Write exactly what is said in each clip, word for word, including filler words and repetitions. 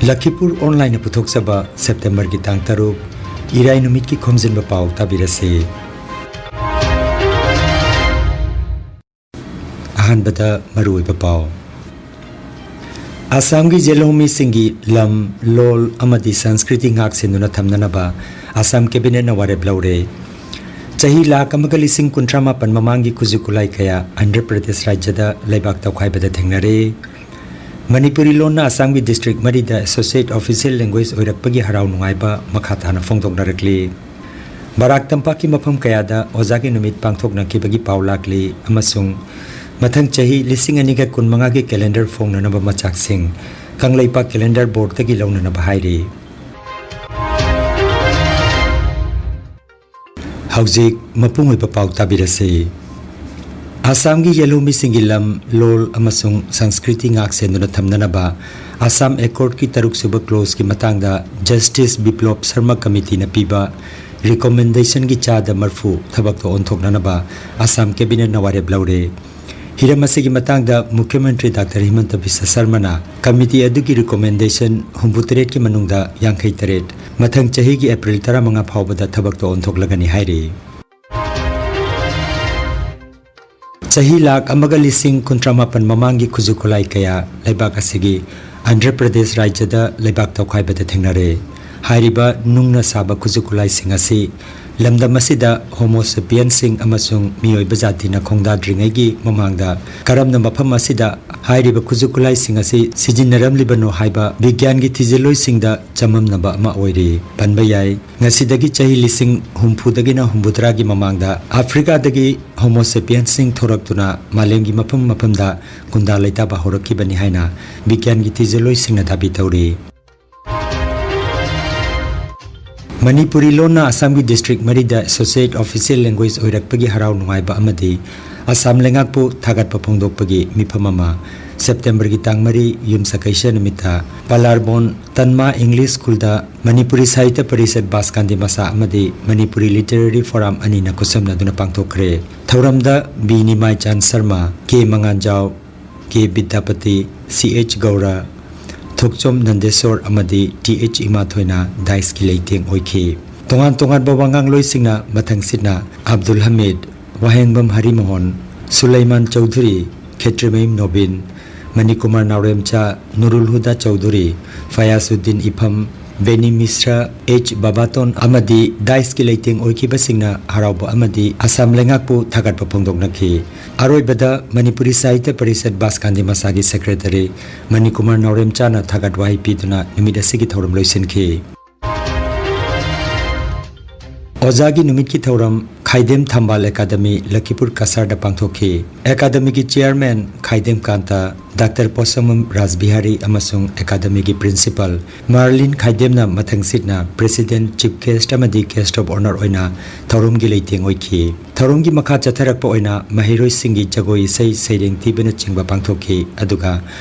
ꯂꯈꯤꯄꯨꯔ ꯑꯣꯟꯂꯥꯏꯟꯅ ꯄꯨꯊꯣꯛꯆꯕ ꯁꯦꯞꯇꯦꯝꯕꯔꯒꯤ ꯇꯥꯡ ꯇꯔꯨꯛ, ꯏꯔꯥꯏ ꯅꯨꯃꯤꯠꯀꯤ ꯈꯣꯝꯖꯤꯟꯕ ꯄꯥꯎ ꯇꯥꯕꯤꯔꯁꯤ꯫ ꯑꯍꯥꯟꯕꯗ ꯃꯔꯨꯑꯣꯏꯕ ꯄꯥꯎ꯫ ꯑꯁꯥꯝꯒꯤ ꯌꯦꯜꯍꯧꯃꯤꯁꯤꯡꯒꯤ ꯂꯝ, ꯂꯣꯜ ꯑꯃꯗꯤ ꯁꯪꯁꯀ꯭ꯔꯤꯇꯤ ꯉꯥꯛ ꯁꯦꯟꯗꯨꯅ ꯊꯝꯅꯅꯕ ꯑꯁꯥꯝ ꯀꯦꯕꯤꯅꯦꯠꯅ ꯋꯥꯔꯦꯞ ꯂꯧꯔꯦ꯫ ꯆꯍꯤ ꯂꯥꯈ ꯑꯃꯒ ꯂꯤꯁꯤꯡ ꯀꯨꯟꯊ꯭ꯔꯥ ꯃꯥꯄꯟ ꯃꯃꯥꯡꯒꯤ ꯈꯨꯠꯁꯨ ꯈꯨꯠꯂꯥꯏ ꯀꯌꯥ ꯑꯟꯙ꯭ꯔ ꯄ꯭ꯔꯗꯦꯁ ꯔꯥꯖ꯭ꯌꯗ ꯂꯩꯕꯥꯛ ꯇꯧꯈꯥꯏꯕꯗ ꯊꯦꯡꯅꯔꯦ꯫ ꯃꯅꯤꯄꯨꯔꯤ ꯂꯣꯟꯅ ꯑꯁꯥꯝꯒꯤ ꯗꯤꯁꯇ꯭ꯔꯤꯛ ꯃꯔꯤꯗ ꯑꯦꯁꯣꯁꯤꯌꯦꯠ ꯑꯣꯐꯤꯁꯤꯌꯦꯜ ꯂꯦꯡꯒ꯭ꯋꯦꯖ ꯑꯣꯏꯔꯛꯄꯒꯤ ꯍꯔꯥꯎ ꯅꯨꯡꯉꯥꯏꯕ ꯃꯈꯥ ꯇꯥꯅ ꯐꯣꯡꯗꯣꯛꯅꯔꯛꯂꯤ꯫ ꯕꯔꯥꯛ ꯇꯝꯄꯥꯛꯀꯤ ꯃꯐꯝ ꯀꯌꯥꯗ ꯑꯣꯖꯥꯒꯤ ꯅꯨꯃꯤꯠ ꯄꯥꯡꯊꯣꯛꯅꯈꯤꯕꯒꯤ ꯄꯥꯎ ꯂꯥꯛꯂꯤ ꯑꯃꯁꯨꯡ ꯃꯊꯪ ꯆꯍꯤ ꯂꯤꯁꯤꯡ ꯑꯅꯤꯒ ꯀꯨꯟꯃꯉꯥꯒꯤ ꯀꯦꯂꯦꯟꯗꯔ ꯐꯣꯡꯅꯅꯕ ꯃꯆꯥꯛꯁꯤꯡ ꯀꯪꯂꯩꯄꯥꯛ ꯀꯦꯂꯦꯟꯗꯔ ꯕꯣꯔꯗꯇꯒꯤ ꯂꯧꯅꯅꯕ ꯍꯥꯏꯔꯤ꯫ ꯍꯧꯖꯤꯛ ꯃꯄꯨꯡ ꯑꯣꯏꯕ ꯄꯥꯎ ꯇꯥꯕꯤꯔꯁꯤ꯫ ꯑꯁꯥꯝꯒꯤ ꯌꯦꯜꯍꯧꯃꯤꯁꯤꯡꯒꯤ ꯂꯝ, ꯂꯣꯜ ꯑꯃꯁꯨꯡ ꯁꯪꯁꯀ꯭ꯔꯤꯇꯤ ꯉꯥꯛ ꯁꯦꯟꯗꯨꯅ ꯊꯝꯅꯅꯕ ꯑꯁꯥꯝ ꯑꯦꯀꯣꯔꯗꯀꯤ ꯇꯔꯨꯛꯁꯨꯕ ꯀ꯭ꯂꯣꯖꯀꯤ ꯃꯇꯥꯡꯗ ꯖꯁꯇꯤꯁ ꯕꯤꯄ꯭ꯂꯣꯞ ꯁꯔꯃ ꯀꯃꯤꯇꯤꯅ ꯄꯤꯕ ꯔꯤꯀꯣꯃꯦꯟꯗꯦꯁꯟꯒꯤ ꯆꯥꯗ ꯃꯔꯐꯨ ꯊꯕꯛꯇ ꯑꯣꯟꯊꯣꯛꯅꯅꯕ ꯑꯁꯥꯝ ꯀꯦꯕꯤꯅꯦꯠꯅ ꯋꯥꯔꯦꯞ ꯂꯧꯔꯦ꯫ ꯍꯤꯔꯝ ꯑꯁꯤꯒꯤ ꯃꯇꯥꯡꯗ ꯃꯨꯈ꯭ꯌ ꯃꯟꯇ꯭ꯔꯤ ꯗꯥꯛꯇꯔ ꯍꯤꯃꯟꯇ ꯕꯤꯁ꯭ꯋ ꯁꯔꯃꯅ ꯀꯃꯤꯇꯤ ꯑꯗꯨꯒꯤ ꯔꯤꯀꯣꯃꯦꯟꯗꯦꯁꯟ ꯍꯨꯝꯐꯨꯇꯔꯦꯠꯀꯤ ꯃꯅꯨꯡꯗ ꯌꯥꯡꯈꯩꯇꯔꯦꯠ ꯃꯊꯪ ꯆꯍꯤꯒꯤ ꯑꯦꯄ꯭ꯔꯤꯜ ꯇꯔꯥꯃꯉꯥ ꯐꯥꯎꯕꯗ ꯊꯕꯛꯇ ꯑꯣꯟꯊꯣꯛꯂꯒꯅꯤ ꯍꯥꯏꯔꯤ꯫ ꯆꯍꯤ ꯂꯥꯈ ꯑꯃꯒ ꯂꯤꯁꯤꯡ ꯀꯨꯟꯊ꯭ꯔꯥ ꯃꯥꯄꯟ ꯃꯃꯥꯡꯒꯤ ꯈꯨꯠꯁꯨ ꯈꯨꯠꯂꯥꯏ ꯀꯌꯥ ꯂꯩꯕꯥꯛ ꯑꯁꯤꯒꯤ ꯑꯟꯙ꯭ꯔ ꯄ꯭ꯔꯗꯦꯁ ꯔꯥꯖ꯭ꯌꯗ ꯂꯩꯕꯥꯛ ꯇꯧꯈꯥꯏꯕꯗ ꯊꯦꯡꯅꯔꯦ꯫ ꯍꯥꯏꯔꯤꯕ ꯅꯨꯡꯅ ꯁꯥꯕ ꯈꯨꯠꯁꯨ ꯈꯨꯠꯂꯥꯏꯁꯤꯡ ꯑꯁꯤ ꯂꯝꯗꯝ ꯑꯁꯤꯗ ꯍꯣꯃꯣ ꯁꯦꯄꯤꯌꯟꯁꯤꯡ ꯑꯃꯁꯨꯡ ꯃꯤꯑꯣꯏꯕ ꯖꯥꯇꯤꯅ ꯈꯣꯡꯗꯥꯗ꯭ꯔꯤꯉꯩꯒꯤ ꯃꯃꯥꯡꯗ ꯀꯔꯝꯅ ꯃꯐꯝ ꯑꯁꯤꯗ ꯍꯥꯏꯔꯤꯕ ꯈꯨꯠꯁꯨ ꯈꯨꯠꯂꯥꯏꯁꯤꯡ ꯑꯁꯤ ꯁꯤꯖꯤꯟꯅꯔꯝꯂꯤꯕꯅꯣ ꯍꯥꯏꯕ ꯕꯤꯒ꯭ꯌꯥꯟꯒꯤ ꯊꯤꯖꯤꯜꯂꯣꯏꯁꯤꯡꯗ ꯆꯃꯝꯅꯕ ꯑꯃ ꯑꯣꯏꯔꯤ꯫ ꯄꯟꯕ ꯌꯥꯏ, ꯉꯁꯤꯗꯒꯤ ꯆꯍꯤ ꯂꯤꯁꯤꯡ ꯍꯨꯝꯐꯨꯗꯒꯤꯅ ꯍꯨꯝꯐꯨꯇꯔꯥꯒꯤ ꯃꯃꯥꯡꯗ ꯑꯐ꯭ꯔꯤꯀꯥꯗꯒꯤ ꯍꯣꯃꯣ ꯁꯦꯄꯤꯌꯟꯁꯤꯡ ꯊꯣꯔꯛꯇꯨꯅ ꯃꯥꯂꯦꯝꯒꯤ ꯃꯐꯝ ꯃꯐꯝꯗ ꯈꯨꯟꯗꯥ ꯂꯩꯇꯥꯕ ꯍꯧꯔꯛꯈꯤꯕꯅꯤ ꯍꯥꯏꯅ ꯕꯤꯒ꯭ꯌꯥꯟꯒꯤ ꯊꯤꯖꯤꯜꯂꯣꯏꯁꯤꯡꯅ ꯗꯥꯕꯤ ꯇꯧꯔꯤ꯫ ꯃꯅꯤꯄꯨꯔꯤ ꯂꯣꯟꯅ ꯑꯁꯥꯝꯒꯤ ꯗꯤꯁꯇ꯭ꯔꯤꯛ ꯃꯔꯤꯗ ꯑꯦꯁꯣꯁꯤꯌꯦꯠ ꯑꯣꯐꯤꯁꯤꯌꯦꯜ ꯂꯦꯡꯒ꯭ꯋꯦꯖ ꯑꯣꯏꯔꯛꯄꯒꯤ ꯍꯔꯥꯎ ꯅꯨꯡꯉꯥꯏꯕ ꯑꯃꯗꯤ ꯑꯁꯥꯝ ꯂꯩꯉꯥꯛꯄꯨ ꯊꯥꯒꯠꯄ ꯐꯣꯡꯗꯣꯛꯄꯒꯤ ꯃꯤꯐꯝ ꯑꯃ ꯁꯦꯞꯇꯦꯝꯕꯔꯒꯤ ꯇꯥꯡ ꯃꯔꯤ, ꯌꯨꯝꯁꯀꯩꯁ ꯅꯨꯃꯤꯠꯇ ꯄꯂꯥꯔꯕꯣꯟ ꯇꯟꯃꯥ ꯏꯪꯂꯤꯁ ꯁ꯭ꯀꯨꯜꯗ ꯃꯅꯤꯄꯨꯔꯤ ꯁꯥꯍꯤꯇ꯭ꯌ ꯄꯔꯤꯁꯠ ꯕꯥꯁꯀꯥꯟꯗꯤ ꯃꯁꯥ ꯑꯃꯗꯤ ꯃꯅꯤꯄꯨꯔꯤ ꯂꯤꯇꯔꯦꯔꯤ ꯐꯣꯔꯝ ꯑꯅꯤꯅ ꯈꯨꯠꯁꯝꯅꯗꯨꯅ ꯄꯥꯡꯊꯣꯛꯈ꯭ꯔꯦ꯫ ꯊꯧꯔꯝꯗ ꯕꯤ ꯅꯤꯃꯥꯏꯆꯥꯟ ꯁꯔꯃ, ꯀꯦ ꯃꯉꯥꯟꯖꯥꯎ, ꯀꯦ ꯕꯤꯗ꯭ꯌꯥꯄꯇꯤ, ꯁꯤ ꯑꯩꯆ ꯒꯧꯔ, ꯄꯣꯛꯆꯣꯝ ꯅꯟꯗꯦꯁꯣꯔ ꯑꯃꯗꯤ ꯇꯤ ꯑꯩꯆ ꯏꯃꯥꯊꯣꯏꯅ ꯗꯥꯏꯁꯀꯤ ꯂꯩꯇꯦꯡ ꯑꯣꯏꯈꯤ꯫ ꯇꯣꯉꯥꯟ ꯇꯣꯉꯥꯟꯕ ꯋꯥꯉꯥꯡꯂꯣꯏꯁꯤꯡꯅ ꯃꯊꯪꯁꯤꯠꯅ ꯑꯕꯗꯨꯜ ꯍꯃꯤꯗ, ꯋꯥꯍꯦꯡꯕꯝ ꯍꯔꯤꯃꯣꯍꯟ, ꯁꯨꯂꯩꯃꯥꯟ ꯆꯧꯙꯨꯔꯤ, ꯈꯦꯇ꯭ꯔꯤꯃꯌꯨꯝ ꯅꯣꯕꯤꯟ, ꯃꯅꯤꯀꯨꯃꯥꯔ ꯅꯥꯎꯔꯦꯝꯆꯥ, ꯅꯨꯔꯨꯜ ꯍꯨꯗꯥ ꯆꯧꯙꯨꯔꯤ, ꯐꯌꯥꯖꯎꯗꯤꯟ ꯏꯐꯝ, ꯕꯦꯅꯤ ꯃꯤꯁ꯭ꯔꯥ, ꯑꯩꯆ ꯕꯥꯕꯥꯇꯣꯟ ꯑꯃꯗꯤ ꯗꯥꯏꯁꯀꯤ ꯂꯩꯇꯦꯡ ꯑꯣꯏꯈꯤꯕꯁꯤꯡꯅ ꯍꯔꯥꯎꯕ ꯑꯃꯗꯤ ꯑꯁꯥꯝ ꯂꯩꯉꯥꯛꯄꯨ ꯊꯥꯒꯠꯄ ꯐꯣꯡꯗꯣꯛꯅꯈꯤ꯫ ꯑꯔꯣꯏꯕꯗ ꯃꯅꯤꯄꯨꯔꯤ ꯁꯥꯍꯤꯇ꯭ꯌ ꯄꯔꯤꯁꯠ ꯕꯥꯁꯀꯥꯟꯗꯤ ꯃꯁꯥꯒꯤ ꯁꯦꯀ꯭ꯔꯦꯇꯔꯤ ꯃꯅꯤꯀꯨꯃꯥꯔ ꯅꯥꯎꯔꯦꯝꯆꯥꯅ ꯊꯥꯒꯠ ꯋꯥꯍꯩ ꯄꯤꯗꯨꯅ ꯅꯨꯃꯤꯠ ꯑꯁꯤꯒꯤ ꯊꯧꯔꯝ ꯂꯣꯏꯁꯤꯟꯈꯤ꯫ ꯑꯣꯖꯥꯒꯤ ꯅꯨꯃꯤꯠꯀꯤ ꯊꯧꯔꯝ ꯈꯥꯏꯗꯦꯝ ꯊꯝꯕꯥꯜ ꯑꯦꯀꯥꯗꯃꯤ ꯂꯈꯤꯄꯨꯔ ꯀꯁꯥꯔꯗ ꯄꯥꯡꯊꯣꯛꯈꯤ꯫ ꯑꯦꯀꯥꯗꯃꯤꯒꯤ ꯆꯤꯌꯔꯃꯦꯟ ꯈꯥꯏꯗꯦꯝ ꯀꯥꯟꯇ, ꯗꯥꯛꯇꯔ ꯄꯣꯁꯝꯕꯝ ꯔꯥꯖꯕꯤꯍꯥꯔꯤ ꯑꯃꯁꯨꯡ ꯑꯦꯀꯥꯗꯃꯤꯒꯤ ꯄ꯭ꯔꯤꯟꯁꯤꯄꯥꯜ ꯃꯥꯔꯂꯤꯟ ꯈꯥꯏꯗꯦꯝꯅ ꯃꯊꯪꯁꯤꯠꯅ ꯄ꯭ꯔꯦꯁꯤꯗꯦꯟꯠ, ꯆꯤꯐ ꯒꯦꯁ꯭ꯠ ꯑꯃꯗꯤ ꯒꯦꯁ꯭ꯠ ꯑꯣꯐ ꯑꯣꯅꯔ ꯑꯣꯏꯅ ꯊꯧꯔꯝꯒꯤ ꯂꯩꯇꯦꯡ ꯑꯣꯏꯈꯤ꯫ ꯊꯧꯔꯝꯒꯤ ꯃꯈꯥ ꯆꯠꯊꯔꯛꯄ ꯑꯣꯏꯅ ꯃꯍꯩꯔꯣꯏꯁꯤꯡꯒꯤ ꯖꯒꯣꯏ ꯏꯁꯩ, ꯁꯩꯔꯦꯡ ꯊꯤꯕꯅꯆꯤꯡꯕ ꯄꯥꯡꯊꯣꯛꯈꯤ꯫ ꯑꯗꯨꯒ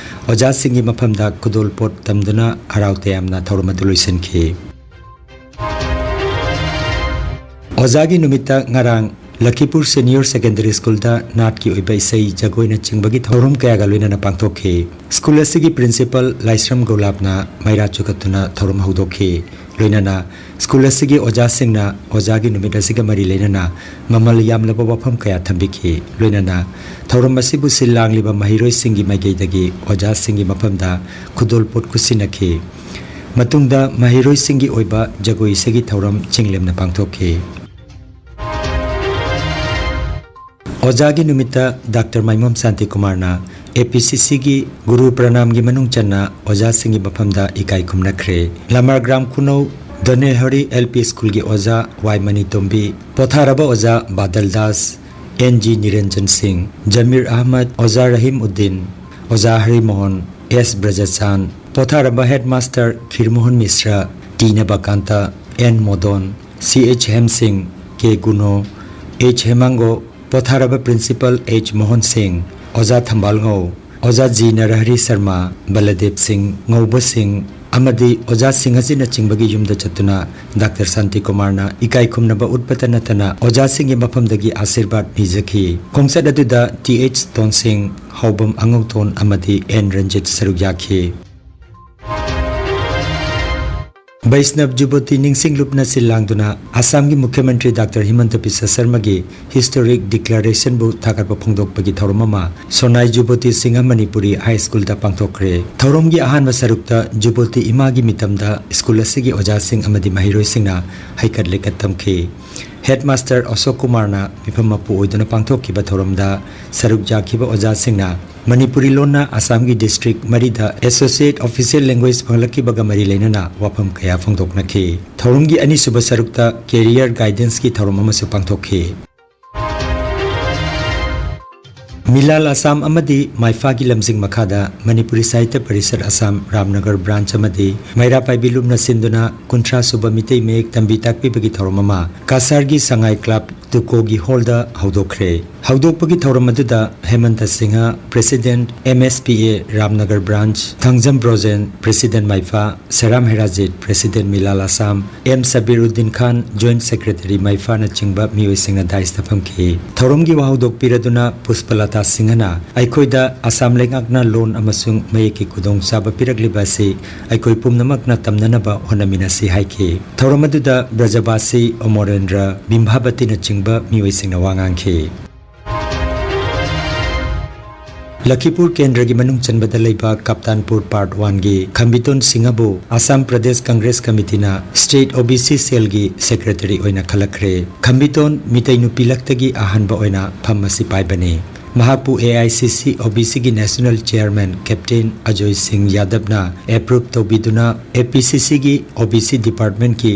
ꯑꯣꯖꯥꯁꯤꯡꯒꯤ ꯃꯐꯝꯗ ꯈꯨꯗꯣꯜꯄꯣꯠ ꯇꯝꯗꯨꯅ ꯍꯔꯥꯎ ꯇꯌꯥꯝꯅ ꯊꯧꯔꯝ ꯑꯗꯨ ꯂꯣꯏꯁꯤꯟꯈꯤ꯫ ꯑꯣꯖꯥꯒꯤ ꯅꯨꯃꯤꯠꯇ ꯉꯔꯥꯡ ꯂꯈꯤꯄꯨꯔ ꯁꯦꯅꯤꯌꯣꯔ ꯁꯦꯀꯦꯟꯗꯔꯤ ꯁ꯭ꯀꯨꯜꯗ ꯅꯥꯠꯀꯤ ꯑꯣꯏꯕ ꯏꯁꯩ, ꯖꯒꯣꯏꯅꯆꯤꯡꯕꯒꯤ ꯊꯧꯔꯝ ꯀꯌꯥꯒ ꯂꯣꯏꯅꯅ ꯄꯥꯡꯊꯣꯛꯈꯤ꯫ ꯁ꯭ꯀꯨꯜ ꯑꯁꯤꯒꯤ ꯄ꯭ꯔꯤꯟꯁꯤꯄꯥꯜ ꯂꯥꯏꯁ꯭ꯔꯝ ꯒꯧꯂꯥꯞꯅ ꯃꯩꯔꯥ ꯆꯨꯈꯠꯇꯨꯅ ꯊꯧꯔꯝ ꯍꯧꯗꯣꯛꯈꯤ꯫ ꯂꯣꯏꯅꯅ ꯁ꯭ꯀꯨꯜ ꯑꯁꯤꯒꯤ ꯑꯣꯖꯥꯁꯤꯡꯅ ꯑꯣꯖꯥꯒꯤ ꯅꯨꯃꯤꯠ ꯑꯁꯤꯒ ꯃꯔꯤ ꯂꯩꯅꯅ ꯃꯃꯜ ꯌꯥꯝꯂꯕ ꯋꯥꯐꯝ ꯀꯌꯥ ꯊꯝꯕꯤꯈꯤ꯫ ꯂꯣꯏꯅꯅ ꯊꯧꯔꯝ ꯑꯁꯤꯕꯨ ꯁꯤꯜ ꯂꯥꯡꯂꯤꯕ ꯃꯍꯩꯔꯣꯏꯁꯤꯡꯒꯤ ꯃꯥꯏꯀꯩꯗꯒꯤ ꯑꯣꯖꯥꯁꯤꯡꯒꯤ ꯃꯐꯝꯗ ꯈꯨꯗꯣꯜꯄꯣꯠ ꯈꯨꯠꯁꯤꯟꯅꯈꯤ꯫ ꯃꯇꯨꯡꯗ ꯃꯍꯩꯔꯣꯏꯁꯤꯡꯒꯤ ꯑꯣꯏꯕ ꯖꯒꯣꯏ ꯏꯁꯩꯒꯤ ꯊꯧꯔꯝ ꯆꯤꯡꯂꯦꯝꯅ ꯄꯥꯡꯊꯣꯛꯈꯤ꯫ ꯑꯣꯖꯥꯒꯤ ꯅꯨꯃꯤꯠꯇ ꯗꯥꯛꯇꯔ ꯃꯥꯏꯃꯣꯝ ꯁꯥꯟꯇꯤꯀꯨꯃꯥꯔꯅ ꯑꯦ ꯄꯤ ꯁꯤ ꯁꯤꯒꯤ ꯒꯨꯔꯨ ꯄ꯭ꯔꯅꯥꯝꯒꯤ ꯃꯅꯨꯡ ꯆꯟꯅ ꯑꯣꯖꯥꯁꯤꯡꯒꯤ ꯃꯐꯝꯗ ꯏꯀꯥꯏ ꯈꯨꯝꯅꯈ꯭ꯔꯦ꯫ ꯂꯃꯥꯔꯒ꯭ꯔꯥꯝ ꯈꯨꯅꯧ ꯗꯣꯅꯦꯍꯔꯤ ꯑꯦꯜ ꯄꯤ ꯁ꯭ꯀꯨꯜꯒꯤ ꯑꯣꯖꯥ ꯋꯥꯏ ꯃꯅꯤꯇꯣꯝꯕꯤ, ꯄꯣꯊꯥꯔꯕ ꯑꯣꯖꯥ ꯕꯥꯗꯜ ꯗꯥꯁ, ꯑꯦꯟ ꯖꯤ ꯅꯤꯔꯟꯖꯟ ꯁꯤꯡ, ꯖꯃꯤꯔ ꯑꯍꯃꯗ, ꯑꯣꯖꯥ ꯔꯍꯤꯝ ꯎꯗꯤꯟ, ꯑꯣꯖꯥ ꯍꯔꯤꯃꯣꯍꯟ, ꯑꯦꯁ ꯕ꯭ꯔꯖꯆꯥꯟ, ꯄꯣꯊꯥꯔꯕ ꯍꯦꯗꯃꯥꯁꯇꯔ ꯈꯤꯔꯃꯣꯍꯟ ꯃꯤꯁ꯭ꯔ, ꯇꯤ ꯅꯕꯀꯥꯟꯇ, ꯑꯦꯟ ꯃꯣꯗꯣꯟ, ꯁꯤ ꯑꯩꯆ ꯍꯦꯝꯁꯤꯡ, ꯀꯦ ꯒꯨꯅꯣ, ꯑꯩꯆ ꯍꯦꯃꯥꯡꯒꯣ, ꯄꯣꯊꯥꯔꯕ ꯄ꯭ꯔꯤꯟꯁꯤꯄꯥꯜ ꯑꯩꯆ ꯃꯣꯍꯟ ꯁꯤꯡ, ꯑꯣꯖꯥ ꯊꯝꯕꯥꯜꯉꯧ, ꯑꯣꯖꯥ ꯖꯤ ꯅꯔꯍꯔꯤ ꯁꯔꯃ, ꯕꯂꯗꯦꯕ ꯁꯤꯡ, ꯉꯧꯕ ꯁꯤꯡ ꯑꯃꯗꯤ ꯑꯣꯖꯥꯁꯤꯡ ꯑꯁꯤꯅꯆꯤꯡꯕꯒꯤ ꯌꯨꯝꯗ ꯆꯠꯇꯨꯅ ꯗꯥꯛꯇꯔ ꯁꯥꯟꯇꯤꯀꯨꯃꯥꯔꯅ ꯏꯀꯥꯏ ꯈꯨꯝꯅꯕ ꯎꯠꯄꯇ ꯅꯠꯇꯅ ꯑꯣꯖꯥꯁꯤꯡꯒꯤ ꯃꯐꯝꯗꯒꯤ ꯑꯥꯁꯤꯔꯕꯥꯗ ꯅꯤꯖꯈꯤ꯫ ꯈꯣꯡꯆꯠ ꯑꯗꯨꯗ ꯇꯤ ꯑꯩꯆ ꯇꯣꯟꯁꯤꯡ, ꯍꯥꯎꯕꯝ ꯑꯉꯧꯇꯣꯟ ꯑꯃꯗꯤ ꯑꯦꯟ ꯔꯟꯖꯤꯠ ꯁꯔꯨꯛ ꯌꯥꯈꯤ꯫ ꯕꯩꯁꯅꯕ ꯖꯨꯕꯇꯤ ꯅꯤꯡꯁꯤꯡꯂꯨꯞꯅ ꯁꯤꯜ ꯂꯥꯡꯗꯨꯅ ꯑꯁꯥꯝꯒꯤ ꯃꯨꯈ꯭ꯌ ꯃꯟꯇ꯭ꯔꯤ ꯗꯥꯛꯇꯔ ꯍꯤꯃꯟꯇ ꯕꯤꯁ꯭ꯋ ꯁꯔꯃꯒꯤ ꯍꯤꯁꯇꯣꯔꯤꯛ ꯗꯤꯀ꯭ꯂꯥꯔꯦꯁꯟꯕꯨ ꯊꯥꯒꯠꯄ ꯐꯣꯡꯗꯣꯛꯄꯒꯤ ꯊꯧꯔꯝ ꯑꯃ ꯁꯣꯅꯥꯏ ꯖꯨꯕꯇꯤ ꯁꯤꯡꯍ ꯃꯅꯤꯄꯨꯔꯤ ꯍꯥꯏ ꯁ꯭ꯀꯨꯜꯗ ꯄꯥꯡꯊꯣꯛꯈ꯭ꯔꯦ꯫ ꯊꯧꯔꯝꯒꯤ ꯑꯍꯥꯟꯕ ꯁꯔꯨꯛꯇ ꯖꯨꯕꯇꯤ ꯏꯃꯥꯒꯤ ꯃꯤꯇꯝꯗ ꯁ꯭ꯀꯨꯜ ꯑꯁꯤꯒꯤ ꯑꯣꯖꯥꯁꯤꯡ ꯑꯃꯗꯤ ꯃꯍꯩꯔꯣꯏꯁꯤꯡꯅ ꯍꯩꯀꯠ ꯂꯩꯀꯠ ꯇꯝꯈꯤ꯫ ꯍꯦꯗꯃꯥꯁꯇꯔ ꯑꯁꯣꯛ ꯀꯨꯃꯥꯔꯅ ꯃꯤꯐꯝ ꯃꯄꯨ ꯑꯣꯏꯗꯨꯅ ꯄꯥꯡꯊꯣꯛꯈꯤꯕ ꯊꯧꯔꯝꯗ ꯁꯔꯨꯛ ꯌꯥꯈꯤꯕ ꯑꯣꯖꯥꯁꯤꯡꯅ ꯃꯅꯤꯄꯨꯔꯤ ꯂꯣꯟꯅ ꯑꯁꯥꯝꯒꯤ ꯗꯤꯁꯇ꯭ꯔꯤꯛ ꯃꯔꯤꯗ ꯑꯦꯁꯣꯁꯤꯌꯦꯠ ꯑꯣꯐꯤꯁꯤꯌꯦꯜ ꯂꯦꯡꯒ꯭ꯋꯦꯖ ꯐꯪꯂꯛꯈꯤꯕꯒ ꯃꯔꯤ ꯂꯩꯅꯅ ꯋꯥꯐꯝ ꯀꯌꯥ ꯐꯣꯡꯗꯣꯛꯅꯈꯤ꯫ ꯊꯧꯔꯝꯒꯤ ꯑꯅꯤꯁꯨꯕ ꯁꯔꯨꯛꯇ ꯀꯦꯔꯤꯌꯔ ꯒꯥꯏꯗꯦꯟꯁꯀꯤ ꯊꯧꯔꯝ ꯑꯃꯁꯨ ꯄꯥꯡꯊꯣꯛꯈꯤ꯫ ꯃꯤꯂꯥꯜ ꯑꯁꯥꯝ ꯑꯃꯗꯤ ꯃꯥꯏꯐꯥꯒꯤ ꯂꯝꯖꯤꯡ ꯃꯈꯥꯗ ꯃꯅꯤꯄꯨꯔꯤ ꯁꯥꯍꯤꯇ꯭ꯌ ꯄꯔꯤꯁꯠ ꯑꯁꯥꯝ ꯔꯥꯝꯅꯒꯔ ꯕ꯭ꯔꯥꯟꯆ ꯑꯃꯗꯤ ꯃꯩꯔꯥ ꯄꯥꯏꯕꯤ ꯂꯨꯞꯅ ꯁꯤꯟꯗꯨꯅ ꯀꯨꯟꯊ꯭ꯔꯥ ꯁꯨꯕ ꯃꯤꯇꯩ ꯃꯌꯦꯛ ꯇꯝꯕꯤ ꯇꯥꯛꯄꯤꯕꯒꯤ ꯊꯧꯔꯝ ꯑꯃ ꯀꯁꯥꯔꯒꯤ ꯁꯉꯥꯏ ꯀ꯭ꯂꯕ ꯇꯨꯀꯣꯒꯤ ꯍꯣꯜꯗ ꯍꯧꯗꯣꯛꯈ꯭ꯔꯦ꯫ ꯍꯧꯗꯣꯛꯄꯒꯤ ꯊꯧꯔꯝ ꯑꯗꯨꯗ Hemanta Singh, president M S P A Ramnagar branch, Thangjam Brojen, president Maipha, Seram Herajit, president Milal Asam, M Sabiruddin Khan, joint secretary ꯃꯥꯏꯐꯥꯅꯆꯤꯡꯕ ꯃꯤꯑꯣꯏꯁꯤꯡꯅ ꯗꯥꯏꯁꯇ ꯐꯝꯈꯤ꯫ ꯊꯧꯔꯝꯒꯤ ꯋꯥꯍꯧꯗꯣꯛ ꯄꯤꯔꯗꯨꯅ ꯄꯨꯁꯄꯂꯇꯥ ꯁꯤꯡꯍꯅ ꯑꯩꯈꯣꯏꯗ ꯑꯁꯥꯝ ꯂꯩꯉꯥꯛꯅ ꯂꯣꯟ ꯑꯃꯁꯨꯡ ꯃꯌꯦꯛꯀꯤ ꯈꯨꯗꯣꯡꯆꯥꯕ ꯄꯤꯔꯛꯂꯤꯕ ꯑꯁꯤ ꯑꯩꯈꯣꯏ ꯄꯨꯝꯅꯃꯛꯅ ꯇꯝꯅꯅꯕ ꯍꯣꯠꯅꯃꯤꯟꯅꯁꯤ ꯍꯥꯏꯈꯤ꯫ ꯊꯧꯔꯝ ꯑꯗꯨꯗ ꯕ꯭ꯔꯖꯕꯥꯁꯤ, ꯑꯃꯣꯔꯦꯟꯗ꯭ꯔ, ꯕꯤꯝꯚꯥꯕꯇꯤꯅꯆꯤꯡꯕ ꯃꯤꯑꯣꯏꯁꯤꯡꯅ ꯋꯥ ꯉꯥꯡꯈꯤ꯫ ꯂꯈꯤꯄꯨꯔ ꯀꯦꯟꯗ꯭ꯔꯒꯤ ꯃꯅꯨꯡ ꯆꯟꯕꯗ ꯂꯩꯕ ꯀꯞꯇꯥꯟꯄꯨꯔ ꯄꯥꯔꯠ ꯋꯥꯟꯒꯤ ꯈꯝꯕꯤꯇꯣꯟ ꯁꯤꯡꯍꯕꯨ ꯑꯁꯥꯝ ꯄ꯭ꯔꯗꯦꯁ ꯀꯪꯒ꯭ꯔꯦꯁ ꯀꯃꯤꯇꯤꯅ ꯁ꯭ꯇꯦꯠ ꯑꯣ ꯕꯤ ꯁꯤ ꯁꯦꯜꯒꯤ ꯁꯦꯀ꯭ꯔꯦꯇꯔꯤ ꯑꯣꯏꯅ ꯈꯜꯂꯛꯈ꯭ꯔꯦ꯫ ꯈꯝꯕꯤꯇꯣꯟ ꯃꯤꯇꯩ ꯅꯨꯄꯤ ꯂꯛꯇꯒꯤ ꯑꯍꯥꯟꯕ ꯑꯣꯏꯅ ꯐꯝ ꯑꯁꯤ ꯄꯥꯏꯕꯅꯤ꯫ ꯃꯍꯥꯛꯄꯨ ꯑꯦ ꯑꯥꯏ ꯁꯤ ꯁꯤ ꯑꯣ ꯕꯤ ꯁꯤꯒꯤ ꯅꯦꯁꯅꯦꯜ ꯆꯤꯌꯔꯃꯦꯟ ꯀꯦꯞꯇꯦꯟ ꯑꯖꯣꯏ ꯁꯤꯡ ꯌꯥꯗꯕꯅ ꯑꯦꯄ꯭ꯔꯨꯚ ꯇꯧꯕꯤꯗꯨꯅ ꯑꯦ ꯄꯤ ꯁꯤ ꯁꯤꯒꯤ ꯑꯣ ꯕꯤ ꯁꯤ ꯗꯤꯄꯥꯔꯠꯃꯦꯟꯠꯀꯤ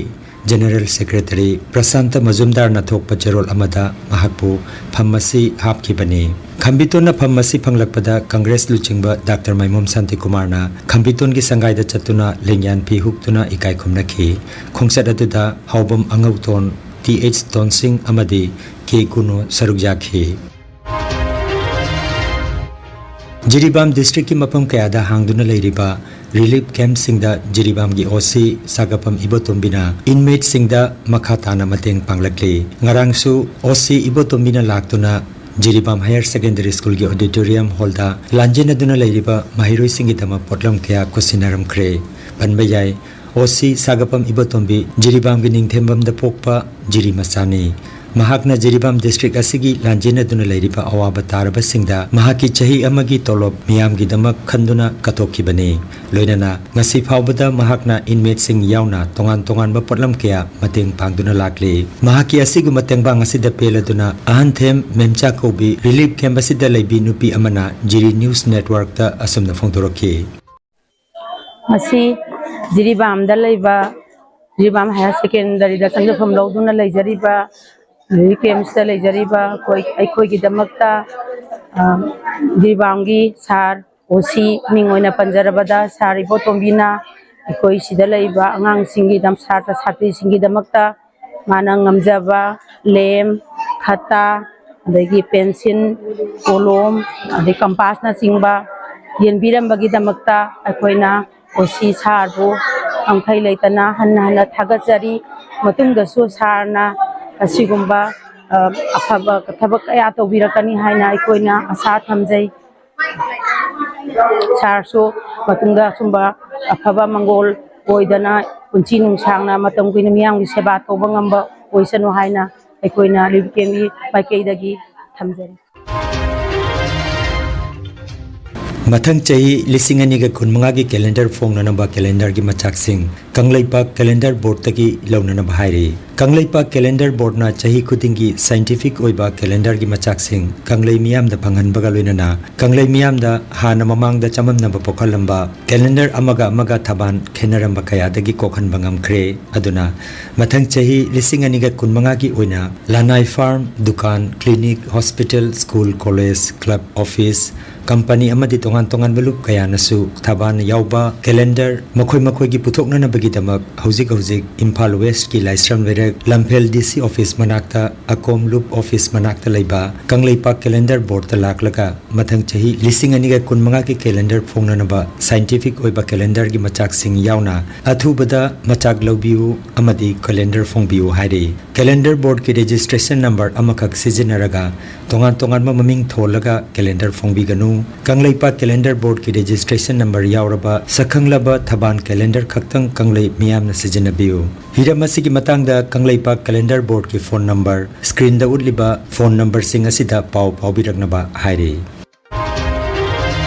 ꯖꯦꯅꯔꯦꯜ ꯁꯦꯀ꯭ꯔꯦꯇꯔꯤ ꯄ꯭ꯔꯁꯥꯟꯇ ꯃꯖꯨꯝꯗꯥꯔꯅ ꯊꯣꯛꯄ ꯆꯦꯔꯣꯜ ꯑꯃꯗ ꯃꯍꯥꯛꯄꯨ ꯐꯝ ꯑꯁꯤ ꯍꯥꯞꯈꯤꯕꯅꯤ꯫ ꯈꯝꯕꯤꯇꯣꯟꯅ ꯐꯝ ꯑꯁꯤ ꯐꯪꯂꯛꯄꯗ ꯀꯪꯒ꯭ꯔꯦꯁ ꯂꯨꯆꯤꯡꯕ ꯗꯥꯛꯇꯔ ꯃꯥꯏꯃꯣꯝ ꯁꯥꯟꯇꯤꯀꯨꯃꯥꯔꯅ ꯈꯝꯕꯤꯇꯣꯟꯒꯤ ꯁꯪꯒꯥꯏꯗ ꯆꯠꯇꯨꯅ ꯂꯦꯡꯌꯥꯟ ꯐꯤ ꯍꯨꯛꯇꯨꯅ ꯏꯀꯥꯏ ꯈꯨꯝꯅꯈꯤ꯫ ꯈꯣꯡꯆꯠ ꯑꯗꯨꯗ ꯍꯥꯎꯕꯝ ꯑꯉꯧꯇꯣꯟ, ꯇꯤ ꯑꯩꯆ ꯇꯣꯟꯁꯤꯡ ꯑꯃꯗꯤ ꯀꯦ ꯀꯨꯅꯣ ꯁꯔꯨꯛ ꯌꯥꯈꯤ꯫ ꯖꯤꯔꯤꯕꯥꯝ ꯗꯤꯁꯇ꯭ꯔꯤꯛꯀꯤ ꯃꯐꯝ ꯀꯌꯥꯗ ꯍꯥꯡꯗꯨꯅ ꯂꯩꯔꯤꯕ ꯔꯤꯂꯤꯐ ꯀꯦꯝꯞꯁꯤꯡꯗ ꯖꯤꯔꯤꯕꯥꯝꯒꯤ ꯑꯣ ꯁꯤ ꯁꯥꯒꯐꯝ ꯏꯕꯣꯇꯣꯝꯕꯤꯅ ꯏꯟꯃꯦꯠꯁꯤꯡꯗ ꯃꯈꯥ ꯇꯥꯅ ꯃꯇꯦꯡ ꯄꯥꯡꯂꯛꯂꯤ꯫ ꯉꯔꯥꯡꯁꯨ ꯑꯣ ꯁꯤ ꯏꯕꯣꯇꯣꯝꯕꯤꯅ ꯂꯥꯛꯇꯨꯅ ꯖꯤꯔꯤꯕꯥꯝ ꯍꯥꯌꯔ ꯁꯦꯀꯦꯟꯗꯔꯤ ꯁ꯭ꯀꯨꯜꯒꯤ ꯑꯣꯗꯤꯇꯣꯔꯤꯌꯝ ꯍꯣꯜꯗ ꯂꯥꯟꯖꯦꯟꯅꯗꯨꯅ ꯂꯩꯔꯤꯕ ꯃꯍꯩꯔꯣꯏꯁꯤꯡꯒꯤꯗꯃꯛ ꯄꯣꯠꯂꯝ ꯀꯌꯥ ꯈꯨꯠꯁꯤꯟꯅꯔꯝꯈ꯭ꯔꯦ꯫ ꯄꯟꯕ ꯌꯥꯏ, ꯑꯣ ꯁꯤ ꯁꯥꯒꯄꯝ ꯏꯕꯣꯇꯣꯝꯕꯤ ꯖꯤꯔꯤꯕꯥꯝꯒꯤ ꯅꯤꯡꯊꯦꯝꯕꯝꯗ ꯄꯣꯛꯄ ꯖꯤꯔꯤ ꯃꯆꯥꯅꯤ꯫ ꯃꯍꯥꯛꯅ ꯖꯤꯔꯤꯕꯥꯝ ꯗꯤꯁꯇ꯭ꯔꯤꯛ ꯑꯁꯤꯒꯤ ꯂꯥꯟꯖꯦꯟꯅꯗꯨꯅ ꯂꯩꯔꯤꯕ ꯑꯋꯥꯕ ꯇꯥꯔꯕꯁꯤꯡꯗ ꯃꯍꯥꯛꯀꯤ ꯆꯍꯤ ꯑꯃꯒꯤ ꯇꯣꯂꯣꯞ ꯃꯤꯌꯥꯝꯒꯤꯗꯃꯛ ꯈꯟꯗꯨꯅ ꯀꯠꯊꯣꯛꯈꯤꯕꯅꯤ꯫ ꯂꯣꯏꯅꯅ ꯉꯁꯤ ꯐꯥꯎꯕꯗ ꯃꯍꯥꯛꯅ ꯏꯟꯃꯦꯠꯁꯤꯡ ꯌꯥꯎꯅ ꯇꯣꯉꯥꯟ ꯇꯣꯉꯥꯟꯕ ꯄꯣꯠꯂꯝ ꯀꯌꯥ ꯃꯇꯦꯡ ꯄꯥꯡꯗꯨꯅ ꯂꯥꯛꯂꯤ꯫ ꯃꯍꯥꯛꯀꯤ ꯑꯁꯤꯒꯨꯝꯕ ꯇꯦꯡꯕꯥꯡ ꯑꯁꯤꯗ ꯄꯦꯜꯂꯗꯨꯅ ꯑꯍꯟꯊꯦꯝ ꯃꯦꯝꯆꯥ ꯀꯧꯕꯤ ꯔꯤꯂꯤꯐ ꯀꯦꯝꯞ ꯑꯁꯤꯗ ꯂꯩꯕꯤ ꯅꯨꯄꯤ ꯑꯃꯅ ꯖꯤꯔꯤ ꯅ꯭ꯌꯨꯁ ꯅꯦꯠꯋꯥꯔꯛꯇ ꯑꯁꯨꯝꯅ ꯐꯣꯡꯗꯣꯔꯛꯈꯤ꯫ ꯉꯁꯤ ꯖꯤꯔꯤꯕꯥꯝꯗ ꯂꯩꯕ, ꯖꯤꯔꯤꯕꯥꯝ ꯍꯥꯌꯔ ꯁꯦꯀꯦꯟꯗꯔꯤꯗ ꯆꯪꯖꯐꯝ ꯂꯧꯗꯨꯅ ꯂꯩꯖꯔꯤꯕ, ꯔꯤꯂꯤꯐ ꯀꯦꯝꯞꯁꯇ ꯂꯩꯖꯔꯤꯕ ꯑꯩꯈꯣꯏ, ꯑꯩꯈꯣꯏꯒꯤꯗꯃꯛꯇ, ꯑ, ꯖꯤꯔꯤꯕꯥꯝꯒꯤ ꯁꯥꯔ ꯑꯣ ꯁꯤ ꯃꯤꯡ ꯑꯣꯏꯅ ꯄꯟꯖꯔꯕꯗ ꯁꯥꯔ ꯏꯕꯣꯇꯣꯝꯕꯤꯅ ꯑꯩꯈꯣꯏ ꯁꯤꯗ ꯂꯩꯔꯤꯕ ꯑꯉꯥꯡꯁꯤꯡꯒꯤꯗꯃꯛ, ꯁꯥꯇ꯭ꯔ ꯁꯥꯇ꯭ꯔꯤꯁꯤꯡꯒꯤꯗꯃꯛꯇ ꯃꯥꯅ ꯉꯝꯖꯕ ꯂꯦꯝ, ꯈꯠꯇꯥ, ꯑꯗꯒꯤ ꯄꯦꯟꯁꯤꯜ, ꯀꯣꯂꯣꯝ, ꯑꯗꯩ ꯀꯝꯄꯥꯁꯅꯆꯤꯡꯕ ꯌꯦꯟꯕꯤꯔꯝꯕꯒꯤꯗꯃꯛꯇ ꯑꯩꯈꯣꯏꯅ ꯑꯣ ꯁꯤ ꯁꯥꯔꯕꯨ ꯉꯝꯈꯩ ꯂꯩꯇꯅ ꯍꯟꯅ ꯍꯟꯅ ꯊꯥꯒꯠꯆꯔꯤ꯫ ꯃꯇꯨꯡꯗꯁꯨ ꯁꯥꯔꯅ ꯑꯁꯤꯒꯨꯝꯕ, ꯑ, ꯑꯐꯕ ꯊꯕꯛ ꯀꯌꯥ ꯇꯧꯕꯤꯔꯛꯀꯅꯤ ꯍꯥꯏꯅ ꯑꯩꯈꯣꯏꯅ ꯑꯁꯥ ꯊꯝꯖꯩ꯫ ꯁꯥꯔꯁꯨ ꯃꯇꯨꯡꯗ ꯑꯁꯨꯝꯕ ꯑꯐꯕ ꯃꯪꯒꯣꯜ ꯑꯣꯏꯗꯅ ꯄꯨꯟꯁꯤ ꯅꯨꯡꯁꯥꯡꯅ ꯃꯇꯝ ꯀꯨꯏꯅ ꯃꯤꯌꯥꯝꯒꯤ ꯁꯦꯕꯥ ꯇꯧꯕ ꯉꯝꯕ ꯑꯣꯏꯁꯅꯨ ꯍꯥꯏꯅ ꯑꯩꯈꯣꯏꯅ ꯔꯤꯂꯤꯐ ꯀꯦꯝꯞꯀꯤ ꯃꯥꯏꯀꯩꯗꯒꯤ ꯊꯝꯖꯔꯤ꯫ ꯃꯊꯪ ꯆꯍꯤ ꯂꯤꯁꯤꯡ ꯑꯅꯤꯒ ꯀꯨꯟꯃꯉꯥꯒꯤ ꯀꯦꯂꯦꯟꯗꯔ ꯐꯣꯡꯅꯅꯕ ꯀꯦꯂꯦꯟꯗꯔꯒꯤ ꯃꯆꯥꯛꯁꯤꯡ ꯀꯪꯂꯩꯄꯥꯛ ꯀꯦꯂꯦꯟꯗꯔ ꯕꯣꯔꯗꯇꯒꯤ ꯂꯧꯅꯅꯕ ꯍꯥꯏꯔꯤ꯫ ꯀꯪꯂꯩꯄꯥꯛ ꯀꯦꯂꯦꯟꯗꯔ ꯕꯣꯔꯗꯅ ꯆꯍꯤ ꯈꯨꯗꯤꯡꯒꯤ ꯁꯥꯏꯟꯇꯤꯐꯤꯛ ꯑꯣꯏꯕ ꯀꯦꯂꯦꯟꯗꯔꯒꯤ ꯃꯆꯥꯛꯁꯤꯡ ꯀꯪꯂꯩ ꯃꯤꯌꯥꯝꯗ ꯐꯪꯍꯟꯕꯒ ꯂꯣꯏꯅꯅ ꯀꯪꯂꯩ ꯃꯤꯌꯥꯝꯗ ꯍꯥꯟꯅ ꯃꯃꯥꯡꯗ ꯆꯃꯝꯅꯕ ꯄꯣꯛꯍꯜꯂꯝꯕ ꯀꯦꯂꯦꯟꯗꯔ ꯑꯃꯒ ꯑꯃꯒ ꯊꯕꯥꯟ ꯈꯦꯠꯅꯔꯝꯕ ꯀꯌꯥꯗꯒꯤ ꯀꯣꯛꯍꯟꯕ ꯉꯝꯈ꯭ꯔꯦ꯫ ꯑꯗꯨꯅ ꯃꯊꯪ ꯆꯍꯤ ꯂꯤꯁꯤꯡ ꯑꯅꯤꯒ ꯀꯨꯟꯃꯉꯥꯒꯤ ꯑꯣꯏꯅ ꯂꯅꯥꯏ ꯐꯥꯔꯝ, ꯗꯨꯀꯥꯟ, clinic, hospital, school, college, club, office, company ꯑꯃꯗꯤ ꯇꯣꯉꯥꯟ ꯇꯣꯉꯥꯟꯕ ꯂꯨꯞ ꯀꯌꯥꯅꯁꯨ ꯊꯕꯥꯟ ꯌꯥꯎꯕ ꯀꯦꯂꯦꯟꯗꯔ ꯃꯈꯣꯏ ꯃꯈꯣꯏꯒꯤ ꯄꯨꯊꯣꯛꯅꯅꯕꯒꯤꯗꯃꯛ ꯍꯧꯖꯤꯛ ꯍꯧꯖꯤꯛ ꯏꯝꯐꯥꯜ ꯋꯦꯁꯀꯤ ꯂꯥꯏꯁ꯭ꯔꯝ ꯂꯩꯔꯛ ꯂꯝꯐꯦꯜ ꯗꯤ ꯁꯤ ꯑꯣꯐꯤꯁ ꯃꯅꯥꯛꯇ ꯑꯀꯣꯝ ꯂꯨꯞ ꯑꯣꯐꯤꯁ ꯃꯅꯥꯛꯇ ꯂꯩꯕ ꯀꯪꯂꯩꯄꯥꯛ ꯀꯦꯂꯦꯟꯗꯔ ꯕꯣꯔꯗꯇ ꯂꯥꯛꯂꯒ ꯃꯊꯪ ꯆꯍꯤ ꯂꯤꯁꯤꯡ ꯑꯅꯤꯒ ꯀꯨꯟꯃꯉꯥꯒꯤ ꯀꯦꯂꯦꯟꯗꯔ ꯐꯣꯡꯅꯅꯕ ꯁꯥꯏꯟꯇꯤꯐꯤꯛ ꯑꯣꯏꯕ ꯀꯦꯂꯦꯟꯗꯔꯒꯤ ꯃꯆꯥꯛꯁꯤꯡ ꯌꯥꯎꯅ ꯑꯊꯨꯕꯗ ꯃꯆꯥꯛ ꯂꯧꯕꯤꯌꯨ ꯑꯃꯗꯤ ꯀꯦꯂꯦꯟꯗꯔ ꯐꯣꯡꯕꯤꯌꯨ ꯍꯥꯏꯔꯤ꯫ Calendar Boardꯀꯤ registration number ꯑꯃꯈꯛ ꯁꯤꯖꯤꯟꯅꯔꯒ ꯇꯣꯉꯥꯟ ꯇꯣꯉꯥꯟꯕ ꯃꯃꯤꯡ ꯊꯣꯜꯂꯒ calendar ꯐꯣꯡꯕꯤꯒꯅꯨ꯫ Kangleipak Calendar Boardꯀꯤ registration number ꯌꯥꯎꯔꯕ ꯁꯛꯈꯪꯂꯕ ꯊꯕꯥꯟ calendar ꯈꯛꯇꯪ ꯀꯪꯂꯩ ꯃꯤꯌꯥꯝꯅ ꯁꯤꯖꯤꯟꯅꯕꯤꯌꯨ꯫ ꯍꯤꯔꯝ ꯑꯁꯤꯒꯤ ꯃꯇꯥꯡꯗ ꯀꯪꯂꯩꯄꯥꯛ Calendar Boardꯀꯤ phone number, screenꯗ ꯎꯠꯂꯤꯕ phone numberꯁꯤꯡ ꯑꯁꯤꯗ ꯄꯥꯎ ꯐꯥꯎꯕꯤꯔꯛꯅꯕ ꯍꯥꯏꯔꯤ꯫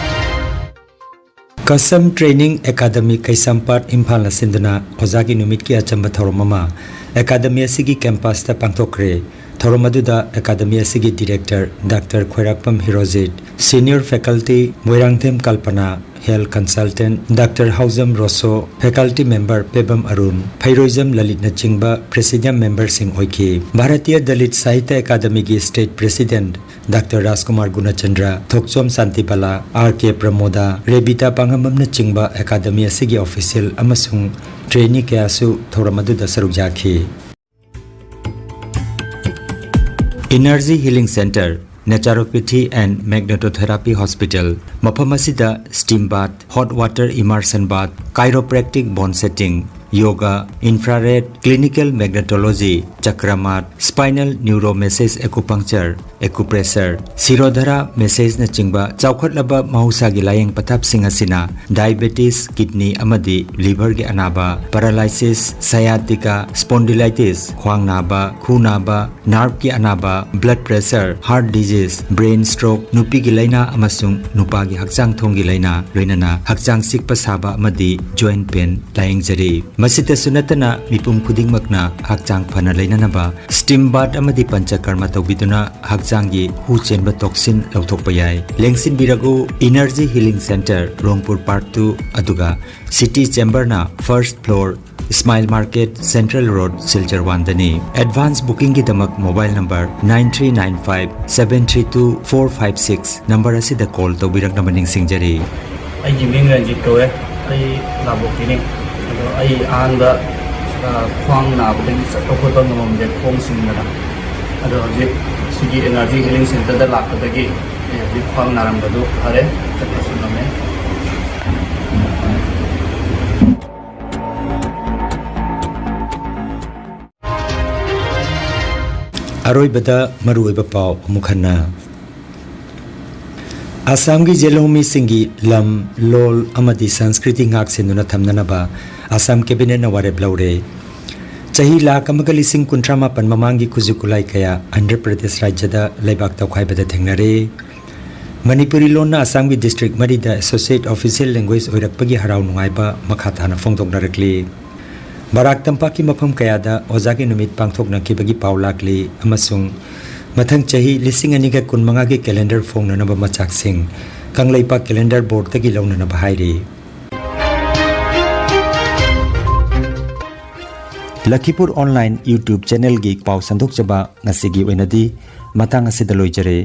Kasam Training Academy, ꯀꯩꯁꯥꯝꯄꯥꯠ, ꯏꯝꯐꯥꯜꯅ ꯁꯤꯟꯗꯨꯅ ꯑꯣꯖꯥꯒꯤ ꯅꯨꯃꯤꯠꯀꯤ ꯑꯆꯝꯕ ꯊꯧꯔꯝ ꯑꯃ academy ꯑꯁꯤꯒꯤ campusꯇ ꯄꯥꯡꯊꯣꯛꯈ꯭ꯔꯦ꯫ ꯊꯧꯔꯝ ꯑꯗꯨꯗ academy ꯑꯁꯤꯒꯤ director Doctor ꯈ꯭ꯋꯥꯏꯔꯥꯛꯄꯝ ꯍꯤꯔꯣꯖꯤꯠ, senior faculty ꯃꯣꯏꯔꯥꯡꯊꯦꯝ ꯀꯜꯄꯅꯥ, health consultant Doctor ꯍꯥꯎꯖꯝ ꯔꯣꯁꯣ, faculty member Pebam Arun, ꯐꯩꯔꯣꯏꯖꯝ ꯂꯂꯤꯠꯅꯆꯤꯡꯕ presidium memberꯁꯤꯡ ꯑꯣꯏꯈꯤ꯫ ꯚꯥꯔꯇꯤꯌꯥ ꯗꯂꯤꯠ ꯁꯥꯍꯤꯇ꯭ꯌ ꯑꯦꯀꯥꯗꯃꯤꯒꯤ state president Doctor ꯔꯥꯖꯀꯨꯃꯥꯔ ꯒꯨꯅꯆꯟꯗ꯭ꯔ, ꯊꯣꯛꯆꯣꯝ ꯁꯥꯟꯇꯤꯕꯂꯥ, ꯑꯥꯔ ꯀꯦ ꯄ꯭ꯔꯃꯣꯗꯥ, ꯔꯦꯕꯤꯇꯥ ꯄꯥꯡꯉꯝꯕꯝꯅꯆꯤꯡꯕ academy ꯑꯁꯤꯒꯤ official ꯑꯃꯁꯨꯡ trainee ꯀꯌꯥꯁꯨ ꯊꯧꯔꯝ ꯑꯗꯨꯗ ꯁꯔꯨꯛ ꯌꯥꯈꯤ꯫ Energy Healing Center, Naturopathy and Magnetotherapy Hospital, ꯃꯐꯝ ꯑꯁꯤꯗ steam bath, hot water immersion bath, chiropractic bone setting, yoga, infrared, clinical magnetology, chakra mat, spinal neuromassage acupuncture, acupressure, Shirodhara massageꯅꯆꯤꯡꯕ ꯆꯥꯎꯈꯠꯂꯕ ꯃꯍꯧꯁꯥꯒꯤ ꯂꯥꯌꯦꯡ ꯄꯊꯥꯞꯁꯤꯡ ꯑꯁꯤꯅ diabetes, kidney ꯑꯃꯗꯤ liverꯒꯤ ꯑꯅꯥꯕ, paralysis, sciatica, spondylitis, ꯈ꯭ꯋꯥꯡ ꯅꯥꯕ, ꯈꯨ ꯅꯥꯕ, nerveꯀꯤ ꯑꯅꯥꯕ, blood pressure, heart disease, brain stroke, ꯅꯨꯄꯤꯒꯤ ꯂꯥꯏꯅꯥ ꯑꯃꯁꯨꯡ ꯅꯨꯄꯥꯒꯤ ꯍꯛꯆꯥꯡ ꯊꯣꯡꯒꯤ ꯂꯥꯏꯅꯥ, ꯂꯣꯏꯅꯅ ꯍꯛꯆꯥꯡ ꯆꯤꯛꯄ ꯁꯥꯕ ꯑꯃꯗꯤ joint pain ꯂꯥꯌꯦꯡꯖꯔꯤ꯫ ꯃꯁꯤꯗꯁꯨ ꯅꯠꯇꯅ ꯃꯤꯄꯨꯝ ꯈꯨꯗꯤꯡꯃꯛꯅ ꯍꯛꯆꯥꯡ ꯐꯅ ꯂꯩꯅꯅꯕ steam bath ꯑꯃꯗꯤ ꯄꯟꯆꯀꯔꯃ ꯇꯧꯕꯤꯗꯨꯅ ꯍꯛꯆꯥꯡꯒꯤ ꯍꯨ ꯆꯦꯟꯕ toxin ꯂꯧꯊꯣꯛꯄ ꯌꯥꯏ꯫ ꯂꯦꯡꯁꯤꯟꯕꯤꯔꯒꯨ Energy Healing Center, ꯔꯣꯡꯄꯨꯔ Park two, ꯑꯗꯨꯒ City Chamberꯅ first floor, Smile Market, Central Road, Silchar one ꯗꯅꯤ꯫ Advance bookingꯒꯤꯗꯃꯛ mobile number nine three nine five seven three two four five six number ꯑꯁꯤꯗ call ꯇꯧꯕꯤꯔꯛꯅꯕ ꯅꯤꯡꯁꯤꯡꯖꯔꯤ꯫ ꯑꯩꯒꯤ ꯃꯤꯡ ꯔꯟꯖꯤꯠ ꯀꯧꯋꯦ꯫ ꯑꯩ ꯂꯥꯕꯣꯛꯄꯤꯅꯤ꯫ ꯑꯗꯣ ꯑꯩ ꯑꯍꯥꯟꯕ, ꯑ, ꯈ꯭ꯋꯥꯡ ꯅꯥꯕꯗꯒꯤ ꯆꯠꯄ ꯈꯣꯠꯄ ꯉꯝꯃꯝꯗꯦ, ꯈꯣꯡ ꯁꯤꯡꯗꯅ꯫ ꯑꯗꯣ ꯍꯧꯖꯤꯛ ꯁꯤꯒꯤ Energy Healing Centerꯗ ꯂꯥꯛꯄꯗꯒꯤ ꯑꯩ ꯍꯧꯖꯤꯛ ꯈ꯭ꯋꯥꯡ ꯅꯥꯔꯝꯕꯗꯨ ꯐꯔꯦ, ꯆꯠꯄꯁꯨ ꯉꯝꯃꯦ꯫ ꯑꯔꯣꯏꯕꯗ ꯃꯔꯨꯑꯣꯏꯕ ꯄꯥꯎ ꯑꯃꯨꯛ ꯍꯟꯅ꯫ ꯑꯁꯥꯝꯒꯤ ꯖꯦꯜꯍꯧꯃꯤꯁꯤꯡꯒꯤ ꯂꯝ, ꯂꯣꯜ ꯑꯃꯗꯤ ꯁꯪꯁꯀ꯭ꯔꯤꯇꯤ ꯉꯥꯛ ꯁꯦꯟꯗꯨꯅ ꯊꯝꯅꯅꯕ ꯑꯁꯥꯝ ꯀꯦꯕꯤꯅꯦꯠꯅ ꯋꯥꯔꯦꯞ ꯂꯧꯔꯦ꯫ ꯆꯍꯤ ꯂꯥꯈ ꯑꯃꯒ ꯂꯤꯁꯤꯡ ꯀꯨꯟꯊ꯭ꯔꯥ ꯃꯥꯄꯟ ꯃꯃꯥꯡꯒꯤ ꯈꯨꯠꯁꯨ ꯈꯨꯠꯂꯥꯏ ꯀꯌꯥ ꯑꯟꯙ꯭ꯔ ꯄ꯭ꯔꯗꯦꯁ ꯔꯥꯖ꯭ꯌꯗ ꯂꯩꯕꯥꯛ ꯇꯧꯈꯥꯏꯕꯗ ꯊꯦꯡꯅꯔꯦ꯫ ꯃꯅꯤꯄꯨꯔꯤ ꯂꯣꯟꯅ ꯑꯁꯥꯝꯒꯤ ꯗꯤꯁꯇ꯭ꯔꯤꯛ ꯃꯔꯤꯗ ꯑꯦꯁꯣꯁꯤꯌꯦꯠ ꯑꯣꯐꯤꯁꯤꯌꯦꯜ ꯂꯦꯡꯒ꯭ꯋꯦꯖ ꯑꯣꯏꯔꯛꯄꯒꯤ ꯍꯔꯥꯎ ꯅꯨꯡꯉꯥꯏꯕ ꯃꯈꯥ ꯇꯥꯅ ꯐꯣꯡꯗꯣꯛꯅꯔꯛꯂꯤ꯫ ꯕꯔꯥꯛ ꯇꯝꯄꯥꯛꯀꯤ ꯃꯐꯝ ꯀꯌꯥꯗ ꯑꯣꯖꯥꯒꯤ ꯅꯨꯃꯤꯠ ꯄꯥꯡꯊꯣꯛꯅꯈꯤꯕꯒꯤ ꯄꯥꯎ ꯂꯥꯛꯂꯤ ꯑꯃꯁꯨꯡ ꯃꯊꯪ ꯆꯍꯤ ꯂꯤꯁꯤꯡ ꯑꯅꯤꯒ ꯀꯨꯟꯃꯉꯥꯒꯤ ꯀꯦꯂꯦꯟꯗꯔ ꯐꯣꯡꯅꯅꯕ ꯃꯆꯥꯛꯁꯤꯡ ꯀꯪꯂꯩꯄꯥꯛ ꯀꯦꯂꯦꯟꯗꯔ ꯕꯣꯔꯗꯇꯒꯤ ꯂꯧꯅꯅꯕ ꯍꯥꯏꯔꯤ꯫ ꯂꯈꯤꯄꯨꯔ ꯑꯣꯟꯂꯥꯏꯟ YouTube ꯆꯦꯅꯦꯜꯒꯤ ꯄꯥꯎ ꯁꯟꯗꯣꯛꯆꯕ ꯉꯁꯤꯒꯤ ꯑꯣꯏꯅꯗꯤ ꯃꯇꯥꯡ ꯑꯁꯤꯗ ꯂꯣꯏꯖꯔꯦ꯫